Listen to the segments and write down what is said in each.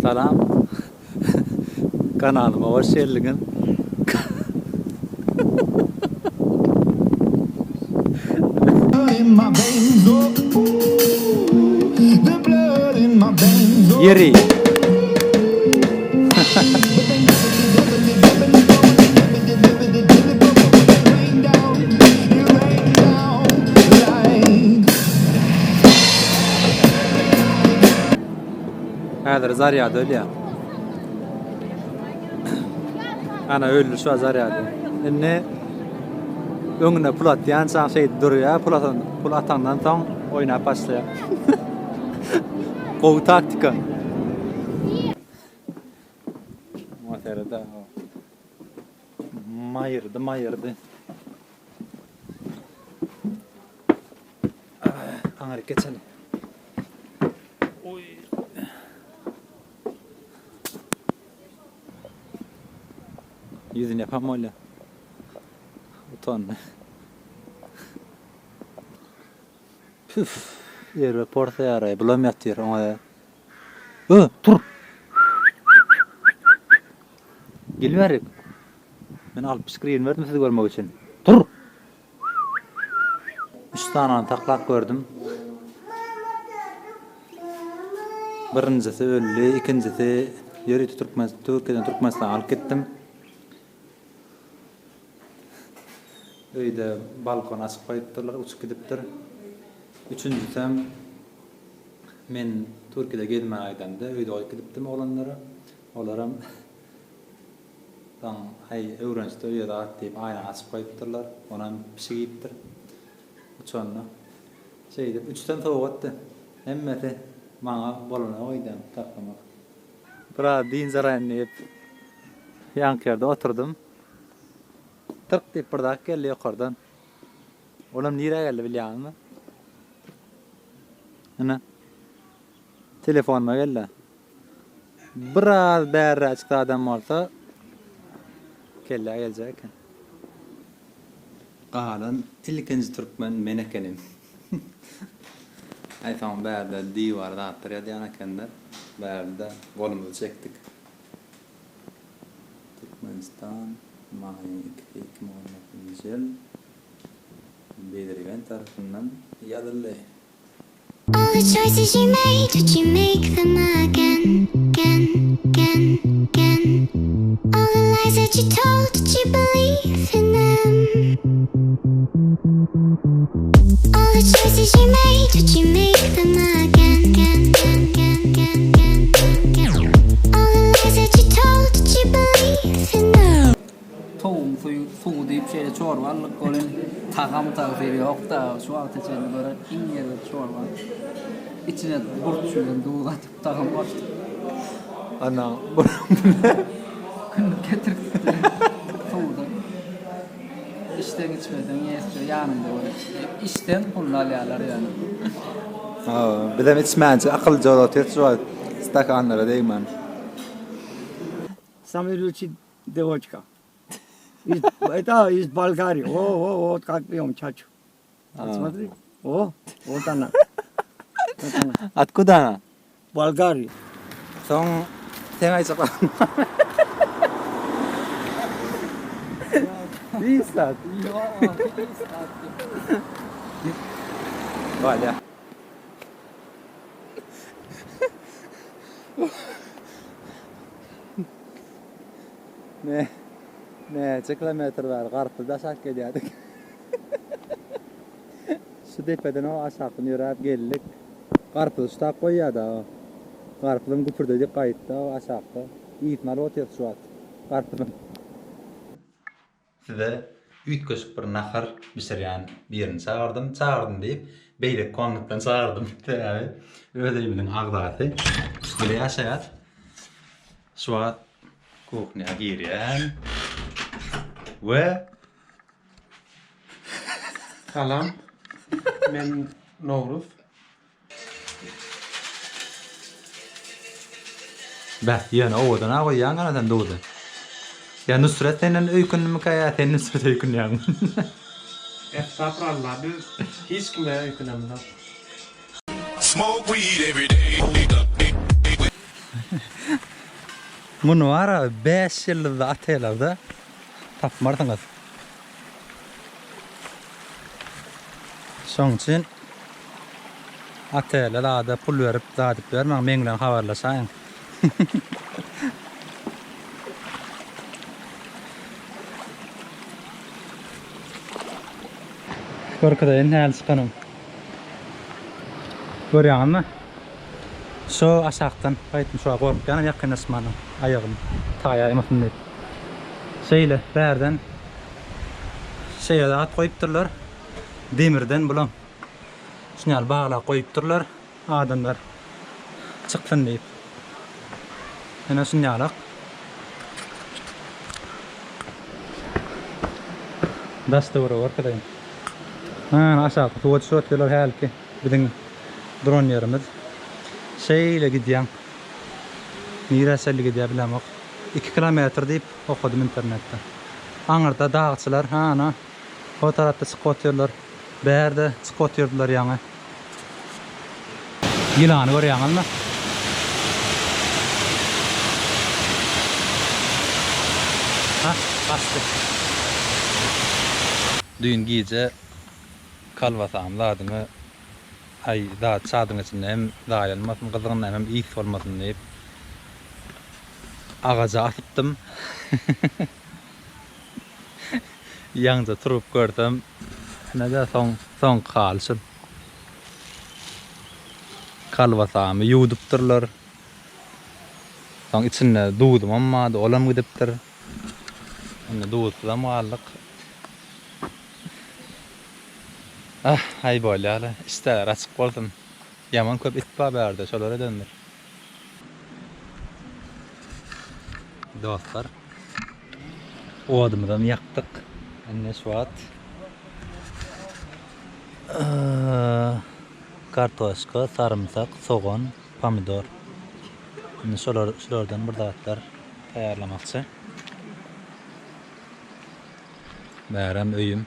Salam. Kanalyma hoş geldiňiz. Ýeri. Häzir zarýady ölýär. Ana öldi şu zarýady. Indi öňüne pul atýançaň şeýdip durýar, pul atan, pul atandan soň oýnap başlaýar. Gowy taktika. Muňa seret-ä. Maýyrdy, maýyrdy. Aňryk geçeli. Oý. Ýüzüni ýapan bolýa. Utandy. Püf, erbet porsaýar-aý, bulam ýatyr oňa. Ö, tur! Gel bärik. Men 60 grin berdim sizi görmek üçin. Tur! Üç sanyny saklap gördüm. Birinjisi öldi, ikinjisi ýörite Türkmen Türkiýeden Türkmenistana alyp gitdim. Öýde balkony açyp goýupdyrlar, uçup gidipdir. Üçünjisem men Türkiýede gezmäge gidemde öýde goýup gidipdim oglanlara. Olaram Soň, Häý, öwrenişdi öýe zat diýip, aýnany açyp goýupdyrlar. Onam pişik iýipdir. Uçanda. Şeýdip, üçden sowgatdy. Hemmesi maňa bolanok öýdýän saklamak. Biraz dynç alaýyn diýip, ýaňky ýerde oturdym. Tyrk diýip bir zat geldi ýokardan. Olam nirä geldi bilýäňizmi? Ine. Telefonyma geldi. Biraz bärräjik zadam bolsa kellä geljek eken. Galan ilkinji türkmen men ekenim. Aý soň bärde diwar zatlar ýazýan ekenler. Bärde golumyzy çekdik. Türkmenistan maýyň ikisi 2019-njy ýyl Bezirgen tarapyndan ýazyldy. All the choices you made, would you make them again, again, again, again? All the lies that you told, did you believe in them? All the choices you made, would you make them again, again, again, again, again, again? All the lies that you told, did you believe in them? Towugyň suýy suwy diýip şeýle çorba aldyk welin tagam tagsyry ýokda şu wagta çenli gören iň erbet çorba. Içine burç bilen duz atyp tagam goşduk. Ana bu ne? Günlük getiripdi suwdan. Içseň içmeseň ýesje ýanyňda bolup içseň puluny alýarlar ýöne. Hawa bizem içmänçe akyllyja bolup otyrys şu wagt stakanlara degmän. Samyý luçiý Dewoçka. Iz, это из Болгарии. О, о, вот как пьем чачу. Вот смотри. О, вот она. Вот она. Откуда она? Болгария. Soň seň aýtjaklaryň barmy? Hiç zat. Ýok, hiç zat ýok. Bolýa. Ne, näçe kilometr bäri garpyz daşap gelýärdik. Şu depeden o aşakdan ýöräp geldik. Garpyzy şutap goýýar-da o. Garpyzam güpürdedi gaýtdy o aşakda. Iýsini alyp otyrys şu wagt garpyzyň. Size üýtgeşik bir nahar bişirýän birini çagyrdym. Çagyrdym diýip, beýleki komnatdan çagyrdym. Sebäbi öz öýümiziň agzasy bile ýaşaýar. Şu wagt kuhnýa girýän we Salam. Men Nowruz. Beh, ýöne owadan-a goýýaň gana sen duzy. Ýa Nusret senden öýkündimikä ýa sen Nusrete öýkünýäňmi? Estagfurallah biz hiç kime öýkünemizok. Smoke weed every day. Muny bara 5 ýyldyzly otellerde tapmarsyňyz. Şoň üçin otele zada pul berip zat edip bermäň, meň bilen habarlaşaýyň. Görkezeýin nähili çykanym. Görýäňizmi? Şo aşakdan gaýtdym şoňa gorkýanam ýakynlaşmanam aýagym taýaýmasyn diýip. Şeýle bärden şeýle zat goýupdyrlar. Demirden bulam. Şuny ýaly baglap goýupdyrlar. Adamlar çyksyn diýip. Ene şuny ýalak. Daş töweregi görkezeýin. Ha, aşakda suwa düşüp otyrlar hälki biziň duran ýerimiz. Şeýle gidýäň. Nirä çenli gidýär bilemok. 2 kilometr diýip okadym internetde. Aňyrda dagçylar, ha, ana. O tarapda çykyp otyrlar. Bärde çykyp otyrdylar ýaňy. Ýylany görýäňizmi? Hah, gaçdy. Düýn gije kolbasamy zadymy aý zat çadyryň içinde hem zaýalmasyn gyzgyndan hem ys bolmasyn diýip agaja asypdym. Ýaňja turup görsem, ine-de soň, soňky haly şul. Kolbasamy ýuwdupdyrlar. Soň içinde duzumam bardy, olam gidipdir. Indi duzsuzam galdyk. Ah, aý bolýa-la, işdäler açyk bolsun. Ýaman köp it bar bärde, şolar edendir. Dostlar, odumyzam ýakdyk. Indi şu wagt kartoşka, sarymsak, sogan, pomidor. Indi şolar şulardan bir zatlar taýýarlamakçy. Bärem öýüm.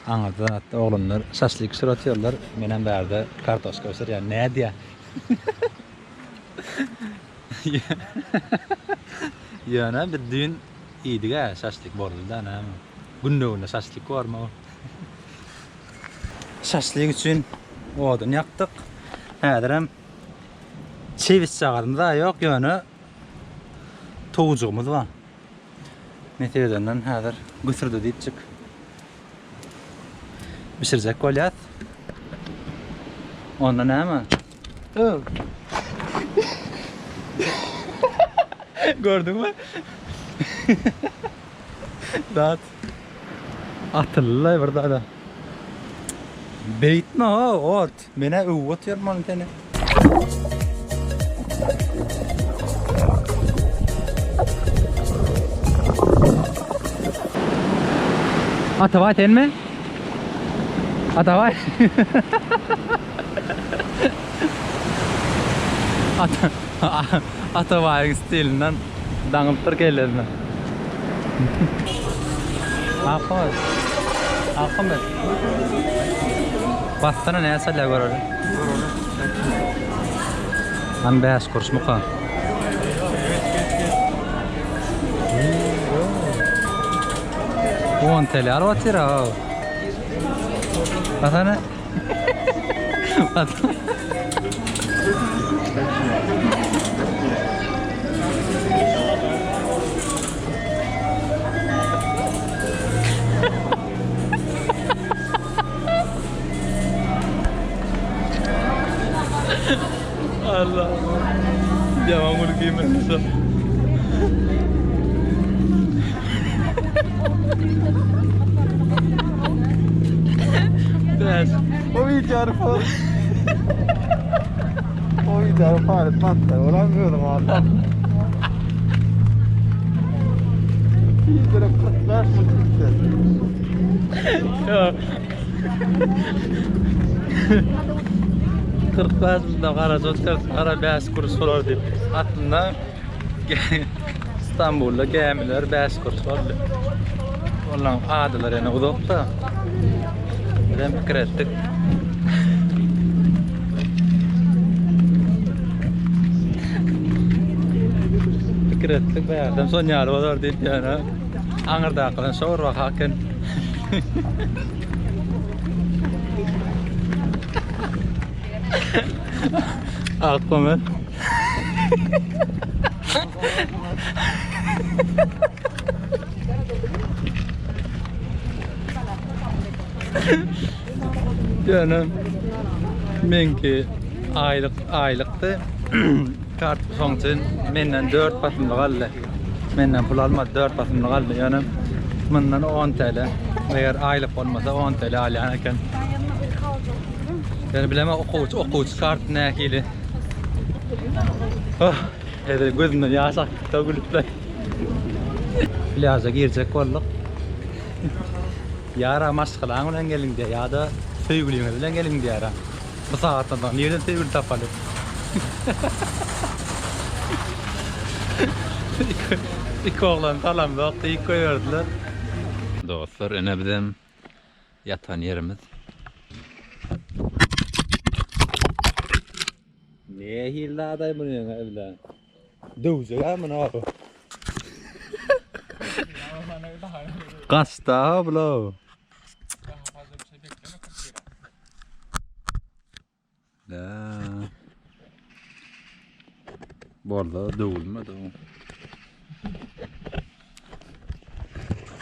Aňyrda zatda oglanlar şaşlyk bişirip otyrlar. Menem bärde kartoşka bişirýän. Nädýä? Ýöne biz düýn iýdik-ä şaşlyk boldy-da näme. Günde-günde şaşlyk bormy ol? Şaşlyk üçin odun ýakdyk. Häzirem çebiçjagazymyz-a ýok, ýöne towujygymyz bar. Nesip edenden häzir güsürdi diýipjik bişirjek bolýas. Onda näme? Öw. Gördüňmi? Zat. Atyldy bir zada. Beýtme ho, ot. Menä öwüp otyryn ony seni. Atabaý senmi? Atabaý. Ata Atabaýyň stilinden daňypdyr kellesine. Ahmet. Ahmet. Bassana näçe alýar göreli. Hany 5 kuruşmyka? On TL alyp otyr ha. Bassana. Allah. Ýaman gülkümi. Bäş. O videony for. O videony paýlat patla. Olam özüň aldan. Videony 45 mı çıktı? Ýok. 45 müňden garaja çykarsyn, gara 5 kuruş bolar diýip. Aslynda Stambulda gämiler 5 kuruş boldy. Olaryň adalary ýene uzakda. Bizem pikir etdik. Pikir etdik bärden şon ýaly bolar diýip ýöne aňyrdakydan şor waka eken. Akmamen. Ýöne meňki aýlyk aýlykdy. Kart şoň üçin menden 4 basymlyk aldy. Menden pul almady, 4 basymlyk aldy. Ýöne mundan 10 TL. Eger aýlyk bolmasa 10 TL alýan eken. Ýöne bilemok okuwçy okuwçy kart nähili. Oh, hezil gözümden ýaş akdy gülüp. Plýaža girjek bolduk. Ýara maşgalaň bilen geliň diýýär ýa-da söýgüliňiz bilen geliň diýýär. Bu sagatdan soň nireden söýgüli tapaly? Iki oglan salamzok diýip goýberdiler. Dostlar, ine bizem ýatan ýerimiz. Nähili zadaý muny bilen? Döwjek-ä muny abi. Gaçda bulaw. Da. Bolda döwülmedi o.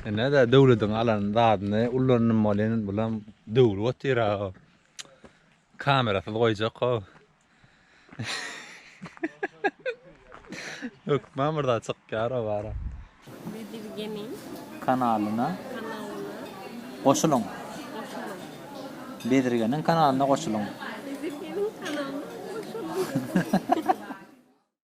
Ine de döwlediň alan zadyny ullandym bolýan bulam döwülip otyr-a. Kamerasyz goýjak-ow. Hökman bir zat çykýar o bara. Bezirgeniň Kanalyna kanalyna goşulyň. goşulyň. Bezirgeniň kanalyna goşulyň. Bezirgeniň kanalyna goşulyň.